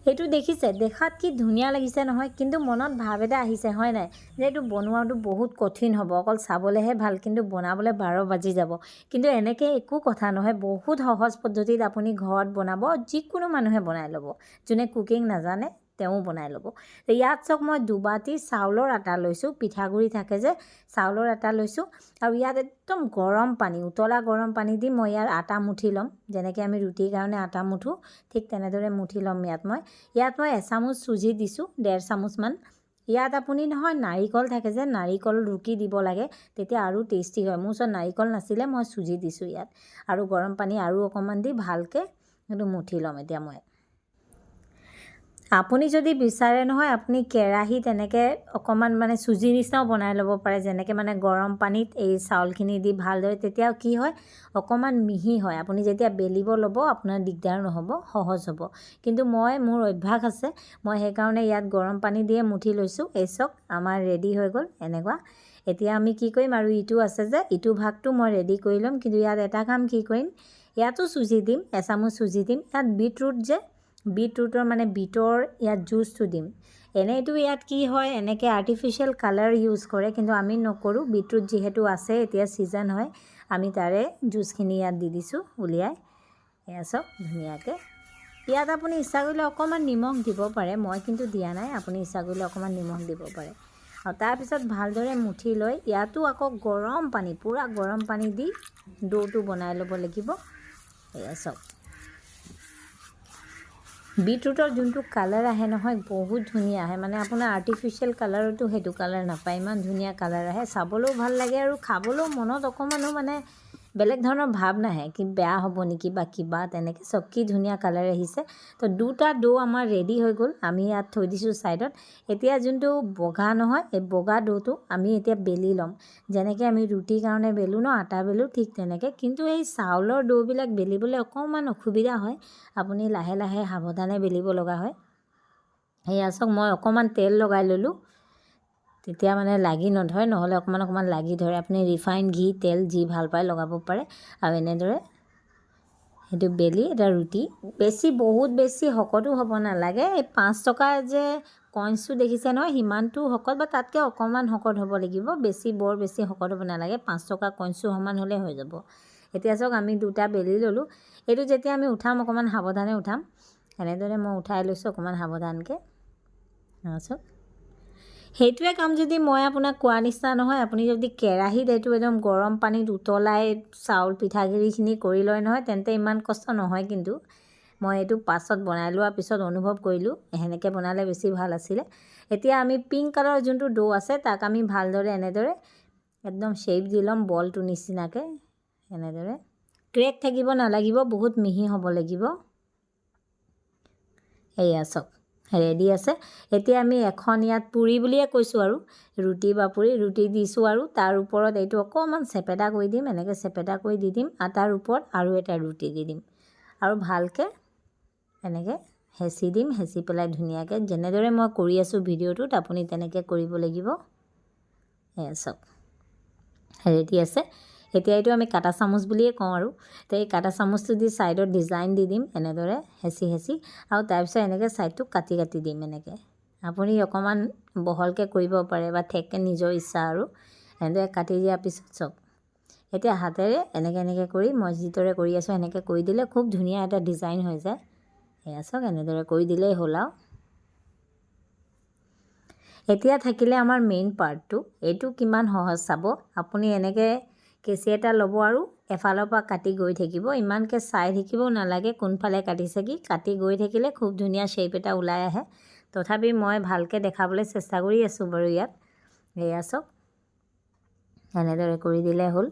এইটো দেখিছে, দেখাত কি ধুনীয়া লাগিছে নহয়, কিন্তু মনত ভাৱ এটা আহিছে হয় নাই যে এইটো বনোৱাটো বহুত কঠিন হ'ব, অকল চাবলৈহে ভাল কিন্তু বনাবলৈ 12 বাজি যাব। কিন্তু এনেকৈ একো কথা নহয়, বহুত সহজ পদ্ধতিত আপুনি ঘৰত বনাব, যিকোনো মানুহে বনাই ল'ব, যোনে কুকিং নাজানে তেওঁ বনাই ল'ব। ইয়াত চাওক মই দুবাটি চাউলৰ আটা লৈছোঁ, পিঠাগুড়ি থাকে যে চাউলৰ আটা লৈছোঁ। আৰু ইয়াত একদম গৰম পানী, উতলা গৰম পানী দি মই ইয়াৰ আটা মুঠি ল'ম। যেনেকৈ আমি ৰুটিৰ কাৰণে আটা মুঠোঁ ঠিক তেনেদৰে মুঠি ল'ম। ইয়াত মই এচামুচ চুজি দিছোঁ, 1.5 চামুচমান। ইয়াত আপুনি নহয় নাৰিকল থাকে যে, নাৰিকল ৰুকি দিব লাগে, তেতিয়া আৰু টেষ্টি হয়। মোৰ ওচৰত নাৰিকল নাছিলে, মই চুজি দিছোঁ ইয়াত। আৰু গৰম পানী আৰু অকণমান দি ভালকৈ সেইটো মুঠি ল'ম এতিয়া মই। আপুনি যদি বিচাৰে নহয়, আপুনি কেৰাহীত এনেকৈ অকণমান মানে চুজি নিচিনাও বনাই ল'ব পাৰে, যেনেকৈ মানে গৰম পানীত এই চাউলখিনি দি ভালদৰে, তেতিয়া কি হয় অকণমান মিহি হয়। আপুনি যেতিয়া বেলিব ল'ব আপোনাৰ দিগদাৰ নহ'ব, সহজ হ'ব। কিন্তু মই মোৰ অভ্যাস আছে, মই সেইকাৰণে ইয়াত গৰম পানী দিয়ে মুঠি লৈছোঁ। এই চাওক আমাৰ ৰেডি হৈ গ'ল এনেকুৱা। এতিয়া আমি কি কৰিম, আৰু ইটো আছে যে ইটো ভাগটো মই ৰেডি কৰি ল'ম। কিন্তু ইয়াত এটা কাম কি কৰিম, ইয়াতো চুজি দিম, এচামুচ চুজি দিম। ইয়াত বিটৰুট যে, বিটৰুটৰ মানে বিটৰ ইয়াত জুচটো দিম। এনেইতো ইয়াত কি হয়, এনেকৈ আৰ্টিফিচিয়েল কালাৰ ইউজ কৰে, কিন্তু আমি নকৰোঁ। বিটৰুট যিহেতু আছে, এতিয়া ছিজন হয়, আমি তাৰে জুচখিনি ইয়াত দি দিছোঁ উলিয়াই। এয়া চাওক ধুনীয়াকৈ। ইয়াত আপুনি ইচ্ছা কৰিলে অকণমান নিমখ দিব পাৰে, মই কিন্তু দিয়া নাই, আপুনি ইচ্ছা কৰিলে অকণমান নিমখ দিব পাৰে। আৰু তাৰপিছত ভালদৰে মুঠি লৈ ইয়াতো আকৌ গৰম পানী, পূৰা গৰম পানী দি দৌটো বনাই ল'ব লাগিব। এয়া চাওক বিটৰুটৰ যোনটো কালাৰ আহে নহয়, বহুত ধুনীয়া আহে। মানে আপোনাৰ আৰ্টিফিচিয়েল কালাৰতো সেইটো কালাৰ নাপায়, ইমান ধুনীয়া কালাৰ আহে। চাবলৈও ভাল লাগে আৰু খাবলৈও মনত অকণমানো মানে বেলেগ ধৰণৰ ভাৱ নাহে কি বেয়া হ'ব নেকি বা কিবা তেনেকৈ। চাওক কি ধুনীয়া কালাৰ আহিছে। তো দুটা দৌ আমাৰ ৰেডি হৈ গ'ল, আমি ইয়াত থৈ দিছোঁ ছাইডত। এতিয়া যোনটো বগা নহয়, এই বগা দৌটো আমি এতিয়া বেলি ল'ম, যেনেকৈ আমি ৰুটিৰ কাৰণে বেলোঁ ন, আটা বেলোঁ, ঠিক তেনেকৈ। কিন্তু এই চাউলৰ দৌবিলাক বেলিবলৈ অকণমান অসুবিধা হয়, আপুনি লাহে লাহে সাৱধানে বেলিব লগা হয়। সেয়া চাওক মই অকণমান তেল লগাই ল'লোঁ, তেতিয়া মানে লাগি নধৰে, নহ'লে অকণমান অকণমান লাগি ধৰে। আপুনি ৰিফাইন ঘি তেল যি ভাল পায় লগাব পাৰে। আৰু এনেদৰে সেইটো বেলি এটা ৰুটি, বেছি বহুত বেছি শকতো হ'ব নালাগে। এই 5 টকা যে কইনছটো দেখিছে নহয়, সিমানটো শকত বা তাতকৈ অকণমান শকত হ'ব লাগিব, বেছি বৰ বেছি শকত হ'ব নালাগে, 5 টকা কইনছটো সমান হ'লে হৈ যাব। এতিয়া চাওক আমি দুটা বেলি ল'লোঁ। এইটো যেতিয়া আমি উঠাম অকণমান সাৱধানে উঠাম, এনেদৰে মই উঠাই লৈছোঁ অকণমান সাৱধানকৈ। চাওক সেইটোৱে কাম যদি মই আপোনাক কোৱা নিচিনা নহয়, আপুনি যদি কেৰাহীত এইটো একদম গৰম পানীত উতলাই চাউল পিঠাগুড়িখিনি কৰি লয় নহয়, তেন্তে ইমান কষ্ট নহয়। কিন্তু মই এইটো পাছত বনাই লোৱাৰ পিছত অনুভৱ কৰিলোঁ সেনেকৈ বনালে বেছি ভাল আছিলে। এতিয়া আমি পিংক কালাৰৰ যোনটো দৌ আছে তাক আমি ভালদৰে এনেদৰে একদম শ্বেপ দি ল'ম, বলটো নিচিনাকৈ এনেদৰে। ক্ৰেক থাকিব নালাগিব, বহুত মিহি হ'ব লাগিব। এয়া চাওক ৰেডি আছে। এতিয়া আমি এখন ইয়াত পুৰি বুলিয়ে কৈছোঁ আৰু, ৰুটি বা পুৰি, ৰুটি দিছোঁ আৰু তাৰ ওপৰত এইটো অকণমান চেপেটা কৰি দিম, এনেকৈ চেপেটা কৰি দি দিম আৰু তাৰ ওপৰত আৰু এটা ৰুটি দি দিম আৰু ভালকৈ এনেকৈ হেঁচি দিম। হেঁচি পেলাই ধুনীয়াকৈ যেনেদৰে মই কৰি আছোঁ ভিডিঅ'টোত আপুনি তেনেকৈ কৰিব লাগিব। এয়া চাওক ৰেডি আছে। এতিয়া এইটো আমি কাটা চামুচ বুলিয়ে কওঁ আৰু, তো এই কাটা চামুচটো দি ছাইডত ডিজাইন দি দিম এনেদৰে হেঁচি হেঁচি। আৰু তাৰপিছত এনেকৈ ছাইডটো কাটি কাটি দিম এনেকৈ। আপুনি অকণমান বহলকৈ কৰিব পাৰে বা ঠেককৈ, নিজৰ ইচ্ছা আৰু। এনেদৰে কাটি দিয়াৰ পিছত চাওক এতিয়া হাতেৰে এনেকৈ এনেকৈ কৰি মই যিদৰে কৰি আছোঁ সেনেকৈ কৰি দিলে খুব ধুনীয়া এটা ডিজাইন হৈ যায়। এয়া চাওক এনেদৰে কৰি দিলেই হ'ল। আৰু এতিয়া থাকিলে আমাৰ মেইন পাৰ্টটো, এইটো কিমান সহজ চাব। আপুনি এনেকৈ কেঁচি এটা ল'ব আৰু এফালৰ পৰা কাটি গৈ থাকিব, ইমানকৈ চাই থাকিবও নালাগে কোনফালে কাটিছে কি, কাটি গৈ থাকিলে খুব ধুনীয়া শ্বেপ এটা ওলাই আহে। তথাপি মই ভালকৈ দেখাবলৈ চেষ্টা কৰি আছোঁ বাৰু ইয়াত। এয়া চাওক এনেদৰে কৰি দিলে হ'ল।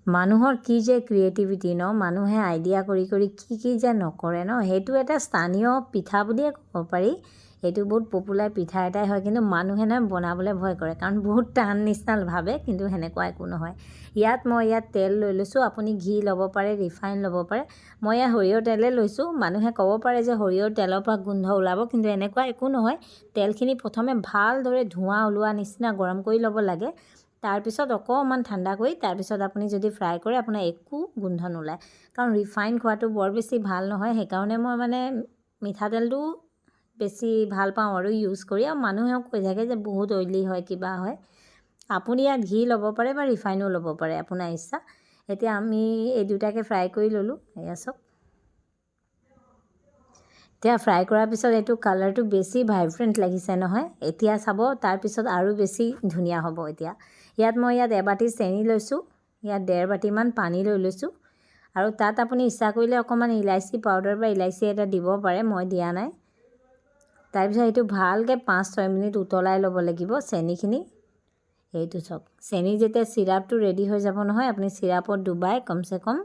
মানুহৰ কি যে ক্ৰিয়েটিভিটি ন, মানুহে আইডিয়া কৰি কৰি কি কি যে নকৰে ন। সেইটো এটা স্থানীয় পিঠা বুলিয়ে ক'ব পাৰি, এইটো বহুত পপুলাৰ পিঠা এটাই হয়। কিন্তু মানুহে নহয় বনাবলৈ ভয় কৰে, কাৰণ বহুত টান নিচিনা ভাবে, কিন্তু সেনেকুৱা একো নহয়। ইয়াত মই ইয়াত তেল লৈ লৈছোঁ, আপুনি ঘি ল'ব পাৰে, ৰিফাইন ল'ব পাৰে। মই ইয়াত সৰিয়হৰ তেলে লৈছোঁ। মানুহে ক'ব পাৰে যে সৰিয়হৰ তেলৰ পৰা গোন্ধ ওলাব, কিন্তু এনেকুৱা একো নহয়। তেলখিনি প্ৰথমে ভালদৰে ধোঁৱা ওলোৱা নিচিনা গৰম কৰি ল'ব লাগে। তাৰপিছত অকণমান ঠাণ্ডা কৰি তাৰপিছত আপুনি যদি ফ্ৰাই কৰে, আপোনাৰ একো গোন্ধ নোলায়। কাৰণ ৰিফাইন খোৱাটো বৰ বেছি ভাল নহয়। সেইকাৰণে মই মানে মিঠাতেলটো বেছি ভাল পাওঁ আৰু ইউজ কৰি। আৰু মানুহেও কৈ থাকে যে বহুত অইলি হয়, কিবা হয়। আপুনি ইয়াত ঘি ল'ব পাৰে বা ৰিফাইনো ল'ব পাৰে, আপোনাৰ ইচ্ছা। এতিয়া আমি এই দুটাকে ফ্ৰাই কৰি ল'লোঁ। এয়া চাওক, এতিয়া ফ্ৰাই কৰাৰ পিছত এইটো কালাৰটো বেছি ভাইব্ৰেণ্ট লাগিছে নহয়? এতিয়া চাব, তাৰপিছত আৰু বেছি ধুনীয়া হ'ব। এতিয়া ইয়াত মই ইয়াত এবাটি চেনি লৈছোঁ, ইয়াত 1.5 বাটিমান পানী লৈ লৈছোঁ আৰু তাত আপুনি ইচ্ছা কৰিলে অকণমান ইলাচি পাউডাৰ বা ইলাচি এটা দিব পাৰে। মই দিয়া নাই। তাৰপিছত সেইটো ভালকৈ 5-6 মিনিট উতলাই ল'ব লাগিব চেনিখিনি। সেইটো চাওক, চেনি যেতিয়া চিৰাপটো ৰেডি হৈ যাব নহয়, আপুনি চিৰাপত ডুবাই কমচে কম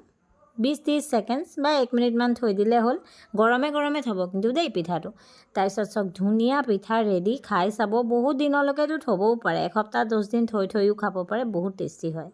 20-30 ছেকেণ্ডছ বা 1 মিনিটমান থৈ দিলে হ'ল। গৰমে গৰমে থ'ব কিন্তু দেই পিঠাটো। তাৰপিছত চাওক, ধুনীয়া পিঠা ৰেডি। খাই চাব। বহুত দিনলৈকেতো থ'বও পাৰে, এসপ্তাহ 10 দিন থৈ থৈও খাব পাৰে। বহুত টেষ্টি হয়।